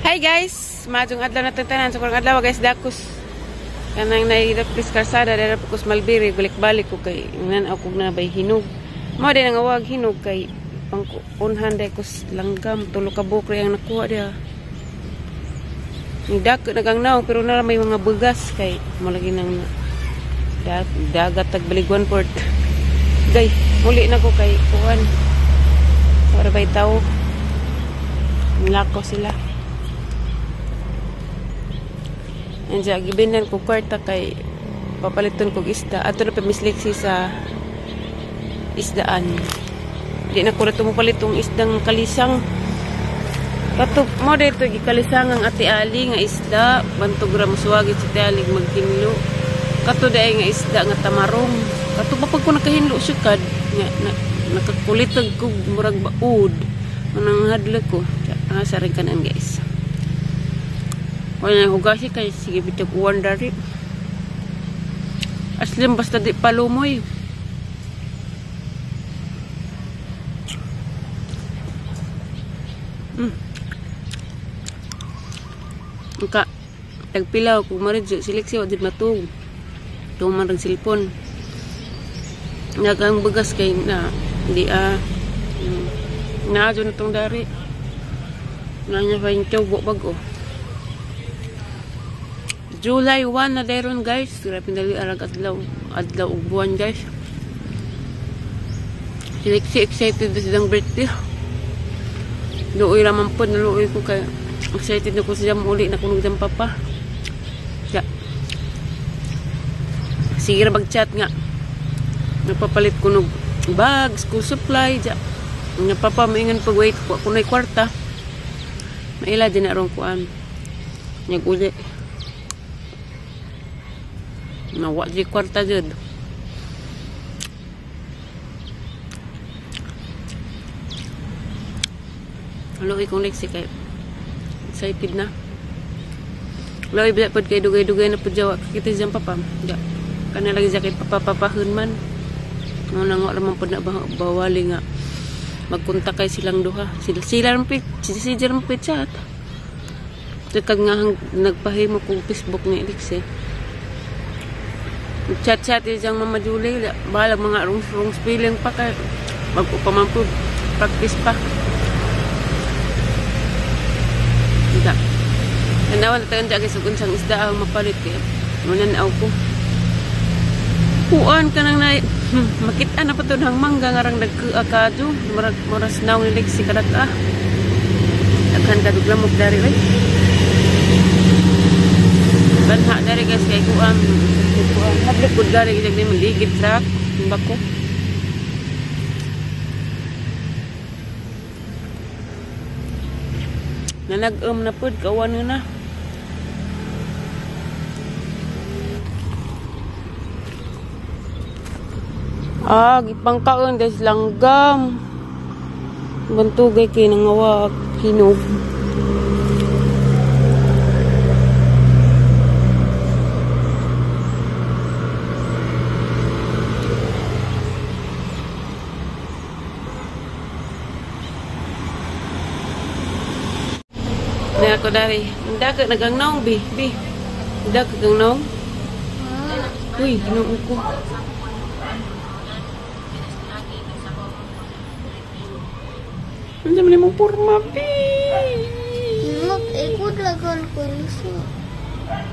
Hi guys, maayong adlaw na tanan sa karong adlaw guys, dakos kanang naidapis karsada dara pukos Malbiri, balik-balik ko kay nan ako na bay hinog. Mao din ang awag hinog kay pangkunhan day kus langgam tulo ka buok ang nakuha diha. Ni dako nagang naong pero nara may mga bugas kay mo lagi nang dagat tag Baliguan Port. Gay, muli na ko kay kuan. Para bay tawo. Nilako sila. Andiya, gibinan ko kwarta kay papaliton kog isda. Ato na pa misliksi sa isdaan. Di na ko na tumupalit tong isdang kalisang. Kato mo dito gikalisang ang Ate Ali nga isda. Bantog ra mosuwagi si Ate Ali maghinlo. Kato daay nga isda nga tamarong. Kato pa pag ko nakahinlo siya kad nga na, nakakulitag ko murag baud. Manang hadlok ko. Ah, sa rin kanan guys. Wala na hugasi kay sige bitag uwan dari. Aslim basta di palumoy. Ka tagpilaw kung maridyo siliksi wa jud matug. Tuman rang silpon. Nagang bagas kay na di a naadyo na tong dari. Nanya pa yung tubo bago. July 1 na deron guys. Grabe dali arag adlaw, adlaw ug buwan guys. Siliksi excited na silang birthday. Luoy ra man pod, naluoy ko kay excited na ko siya muli na kunog diyang papa. Ya. Sige ra mag-chat nga. Nagpapalit ko nog bag, school supply ja. Nga papa maingon pag wait ko ako nay kwarta. Maila din na rong kuan. Nag-uli. Nawa di kwarta jud. Luoy kong Lexi kay excited na. Luoy bila pod kay dugay-dugay na pod jawa kita siyang papa. Ja. Kana lagi siya kay papa papahon man. Mo nang wala man pod na bawali nga magkontak kay silang duha. Sila sila ram pit, sila sila ram pit chat. Kag nga nagpahimo kog Facebook ni Lexi. Chat-chat siyang Mama Julie, balag mga rung spelling pa kay mag-upa man po, practice pa. Ida. Tanawa na tayo dyan sa unsang isda ang mapalit kay mananaw ko. Kuan ka nang na makita na pa to ng mangga nga rang nagkaakadyo, murag moras naong ni Lexi kadak ah. Daghan ka duglamok dari oy. Banha dari guys kay kuan. Hadlok gud gari gid ni maligid truck bako. Nanag-um na pod kawan na. Ah, gipangkaon des langgam. Bantugay kay nangawak hinog. Na ako dari. Hindi ka nagangnaong, bi. Bi. Hindi ka nagangnaong. Uy, ginoo ko. Ano naman yung purma, bi? Ikot lagan ko liso.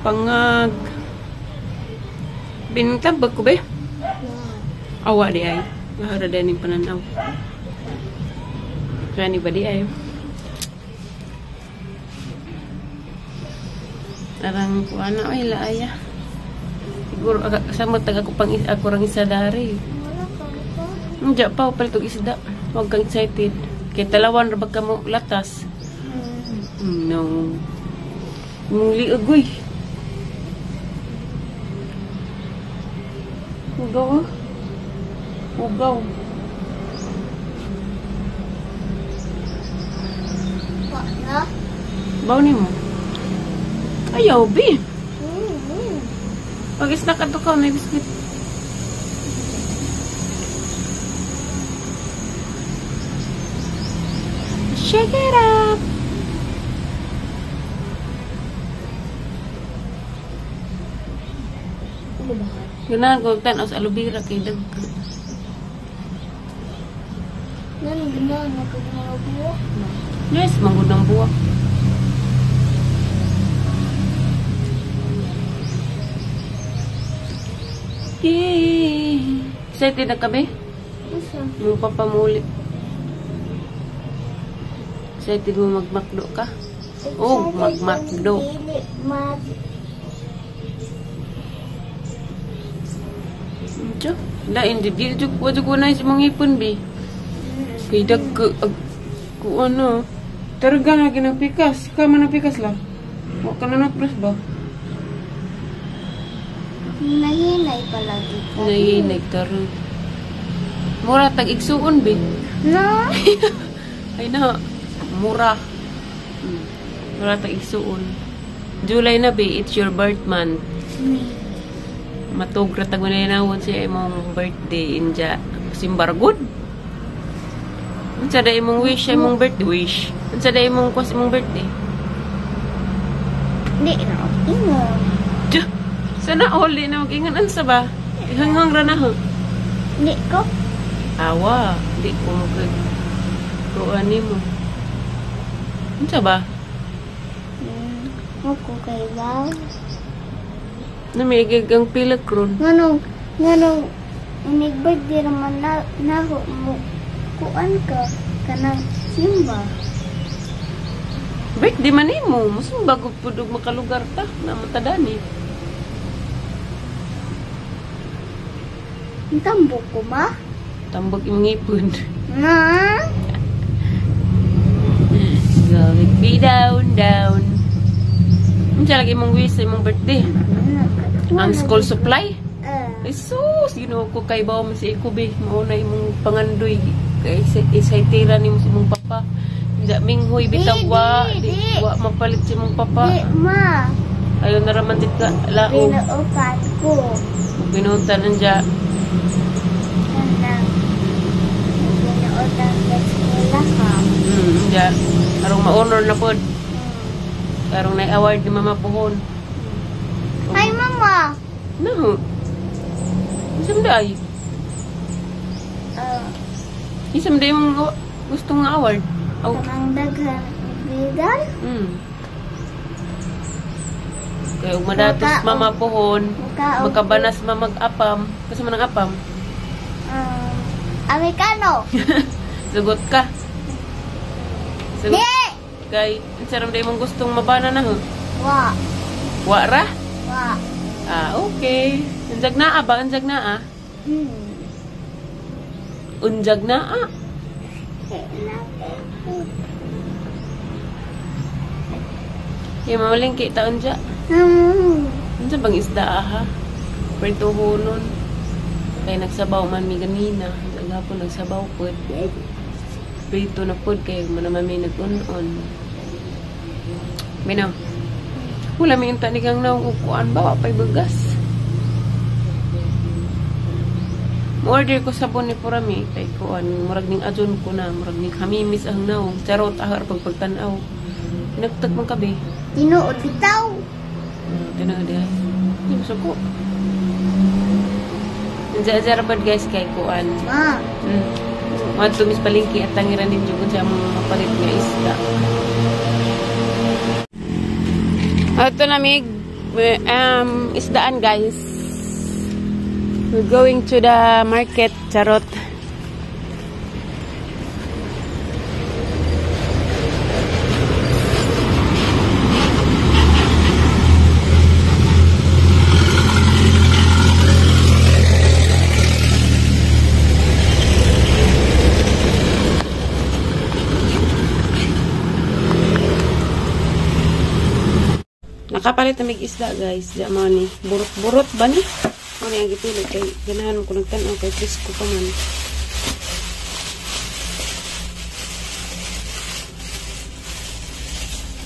Pangag. Bintabag ko, be? Awa di ay. Lahara din yung pananaw. Kaya ni ba di ay? Arang kuana oy laaya. Siguro samot tag ako pang ako rang isa dari. Unja pa palit og isda. Wag kang excited. Kay talawan ra ba ka mo latas? No. Mong liog oy. Ugaw. Ugaw. Wala. Baw nimo. Ayaw, bi. Pag-snack ato ka, may biscuit. Shake it up. Ganahan ko tan-aw sa aloe vera kay dag. Nan ganahan na kag mga buwak na. Yes, manggod ng buwak. Yay! Excited na kami? Asa? Mo papamulit. Excited mo magmakdo ka? Oh, magmakdo. Dili mag Unsa? Lain di di jud wa jud ko na sa mga ipon bi. Kay dag ko ano. Targa na ginapikas. Ka man napikas la. Wa ka na napres ba? Nahinay palagi ka. Nahinay karon. Mura tag igsuon bi. No? Ay na, mura. Mura tag igsuon. July na bi, it's your birth month. Matug ra tag mananawon siya imong birthday inja. Simbargod. Unsa da imong wish sa imong birthday wish? Unsa da imong kwas imong birthday? Di na ingon. Diyo, sana all di na mag-ingon unsa ba? Ihanghang ra na ho. Di ko. Awa, di ko mag kuan nimo. Unsa ba? Ako kay baw. Na may ang pilak ron. Nganong inig birthday raman na mo kuan ka kanang simba. Birthday man nimo, musumba gud pud og makalugar ta na matadani. Tambok ko ba? Tambok imong ngipon. Na? Going be down, down. Unsa lagi imong wish sa imong birthday? Ang school supply? Ay sus, Ginoo ko kay bawo man si iko be, mao na imong pangandoy kay isaitira nimo sa imong papa. Inja minghoy bitaw wa, Di, di di. wa mapalit sa imong papa. Di ma. Ayo na ra man dit ka laom. Binuupat ko. Binutan anja. Kanang binuutan sa eskwela ka. Inja. Karong ma-honor na pod. Karong na-award ni Mama Puhon. Hi Mama. No. Isam day. Isam day mong gusto nga award. Oh. Kanang daghan bidal. Kay ug madatos Mama Puhon, makabanas mamag-apam. Kasi man ang apam? Amerikano. Sugot ka. Sugot. Di! Kay unsa ra day mong gustong mabana na ho? Wa. Wa ra? Wa. Ah, okay. Unjag naa ba? Unjag naa? Unjag naa. Kaya mamalingki ta unja. Unsa bang isda aha? Prituhonon. Kay nagsabaw man mi ganina. Gahapon nagsabaw pod. Prito na pod kay man naman may nag-un-un. Binaw. Wala may unta ni kang naong upuan ba? Wa pa'y bugas. Mo-order ko sabon ni Purami. Kay kuan, murag ning ajon ko na. Murag ning hamimis ang naong. Charot, ahar pagpagtanaw. Nagtag man kabi. Tinuod bitaw. Tinuod ay. Di mo suko. Nandiyan rabad guys kay kuan. Ma. Madto mis palengke at tangiran ninyo kung sa among mapalit nga isda. Ato na mig isdaan guys. We're going to the market, charot. Nakapalit na mig isda guys, di mo ni burot-burot ba ni? Ano yung gipili kay ganahan ko nagtan-aw kay presko pa man.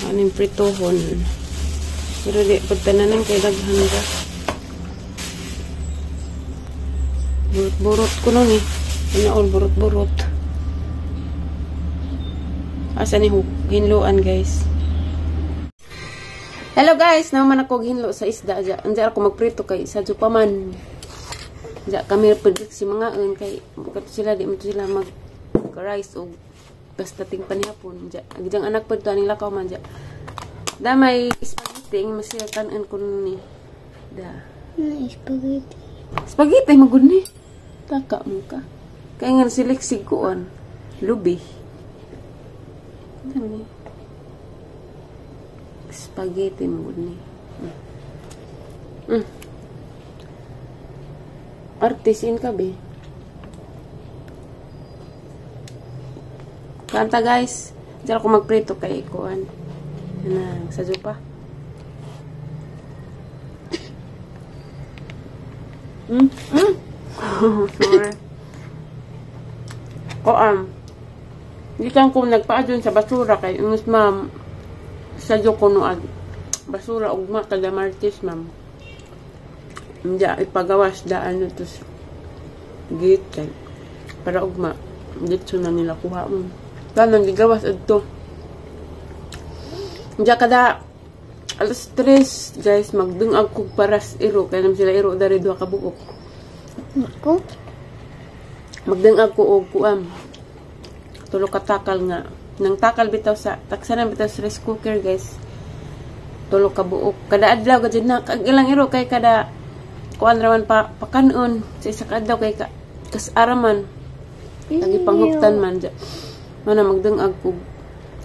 Ano yung pritohon? Pero di pagtananan kay daghan ba. Burot-burot ko nun eh. Ano all burot-burot. Asa ni hinluan guys? Hello guys, naman ako hinlo sa isda dya. Andiyan ako magprito kay sa pa man. Dya kami predict si mga un kay kato sila di mo sila mag rice o basta ting panihapon. Dya agjang anak pud to aning lakaw man dya. Damay spaghetti ang masaya kanon ko ni. Da. Na spaghetti. Spaghetti magud ni. Taka mo ka. Kay nga si Lexi kuon. Lubi. Ano ni? Spaghetti magud ni. Artisin ka be. Kanta guys. Diyan ako magprito kay kuan. Na sa jupa. Sorry. Kuan. Gikan ko nagpaadyon sa basura kay ingus ma'am sa ko no ag basura ugma kada Martes ma'am. Hindi ipagawas daan no tos gate kay para ugma ditso na nila kuha mo. Tanang gigawas adto. Diya kada alas 3 guys magdungag kog paras iro kay nam sila iro dari duha ka buok. Ako magdungag ko og kuam. Tulo ka takal nga nang takal bitaw sa taksanan bitaw sa rice cooker guys. Tulo ka buok kada adlaw gud na kag ilang iro kay kada kuan raman pa pakanon sa isa ka adlaw kay kas-araman lagi panghuptan man dya. Mana magdungag kog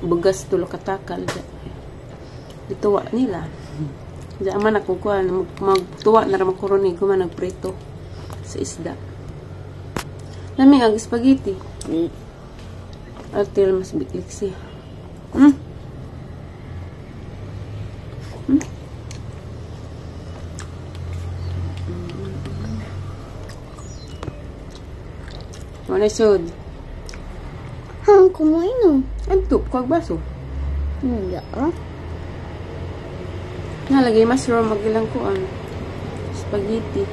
bugas tulo ka takal dya. Dituwa nila. Diyan man ako kuan magtuwa na ra magkuron ni guman nagprito sa isda. Lami ang spaghetti. Altil mas bitliksi. Wala sud. Hang kumain. Anto kag baso. Hindi. Nalagay mushroom magilang kuan. Spaghetti.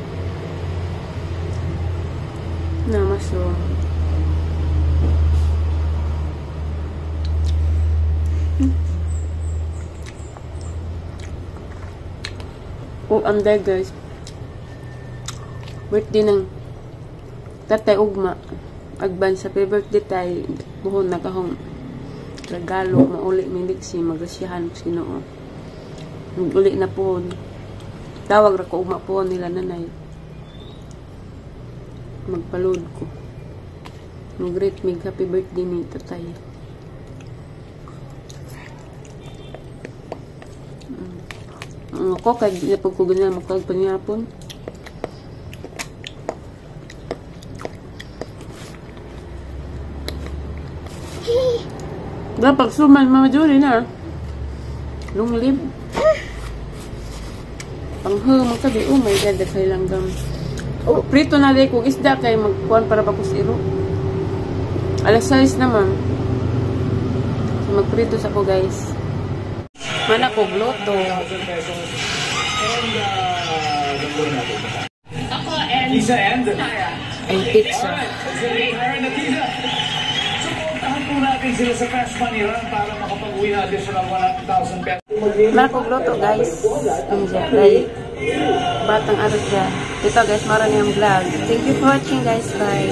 Na mushroom. Oh, I'm there guys. Birthday ng tatay ugma. Advance happy birthday tay. Buhon nagahong regalo mauli mi liksi magrasyahan sa Ginoo. Uli na po. Tawag ra ko ugma po nila nanay. Magpalod ko. Mag-greet mig happy birthday ni tatay. Ako kay di na pag ko ganyan magkag panihapon. Dapat suman Mama Julie na. Long live. Panghumang tabi. Oh my God, kay langgam. Oh, prito na di kung isda kay magkuan para ba ko sa iro. Alas 6 naman. So, magprito sa ko guys. Mana ko gloto. Isa and Ay pizza. Suportahan po natin sila sa Fast Money Run para makapag-uwi na additional 100,000 pesos. Mana ko gloto guys. Ay, batang araw siya. Ito guys, mara niyang vlog. Thank you for watching guys. Bye.